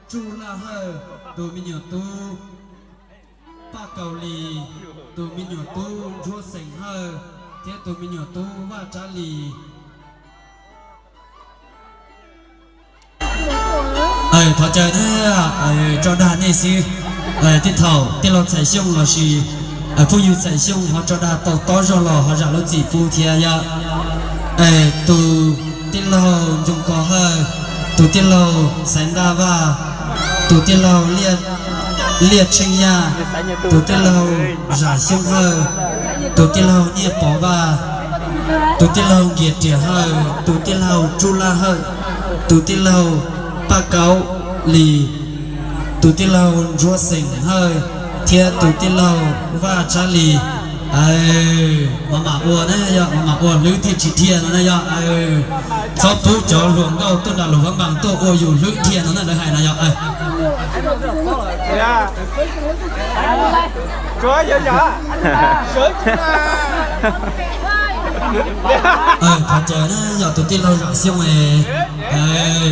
Tsuj Laj Hawj, tus me nyuam tub Paj Kaus Lis, tus me nyuam tub Ntsuab Xeem Hawj, thiab tus me nyuam tub Vaj Tsab Lis. Thov caw na, tso dag nej xwb. Tej thaum tij laug Txhais Xyooj lossis phooj ywg Txhais Xyooj ho tso dag tau tob zog los ho zam lub txim pub thiab yom. Tus tij laug Ntxoov Kos Hawj, tus tij laug Xaiv Ntaj Vaj, tus tij laug Liaj Tsheej Yaj, tus tij laug Zam Xyooj Hawj, tus tij laug Nyiaj Pov Vaj, tus tij laug Nkias Riam Hawj, tus tij laug Tsuj Laj Hawj, tus tij laug Paj Kaus Lis, tus tij laug Ntsuab Xeem Hawj, thiab tus tij laug Vaj Tsab Lis. Mam mam ua na yog, mam mam ua hlwb thiaj tsis dhia no na yog. Txhob pub cov hluas nkauj tuaj nram Luas Vab Npas tuaj ua yus hlwb dhia no na, lawv hais no yog. Thov caw na yog tus tij laug Zam Xyooj,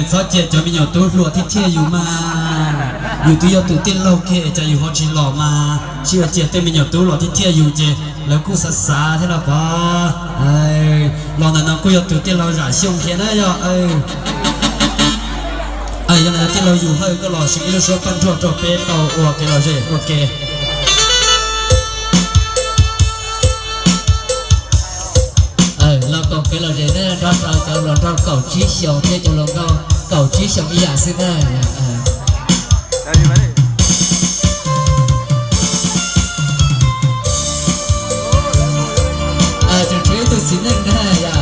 txhob cia cov me nyuam tub hluas thiab thiaj yus mas. Yus twb yog tus tij laug kiag es cas yus ho tsis los mas, sib cia tej me nyuam tub los thiab thiaj yus ces lawv kuj xav xav thiab los pov. Los ntawm no kuj yog tus tij laug Zam Xyooj thiab na yog. Yog no yog tij laug Yus Hawj, koj los seev ib lub suab paj nruag rau peb tau ua kev lom zem ua ke. Los koom kev lom zem na, nrog rau cov hluas nraug kaum tsib xyoos thiab cov hluas nkauj kaum tsib xyoos ib yam xwb na. Tseem tshuav ib tug txiv neej na yom.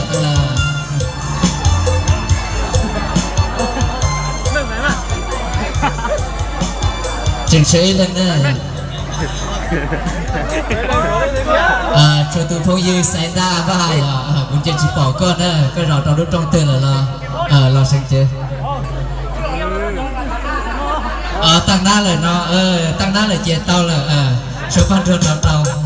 Tseem tshuav ib leeg na. Tshuav tus phooj ywg Xaiv Ntaj Vaj yom, kuv nce tsis pom koj na, koj zaum rau lub rooj twg lawm los? Los seev cev. Taaj nab lawm no, taaj nab lawm ces tau lawm, tshuav paj nruag rau rau.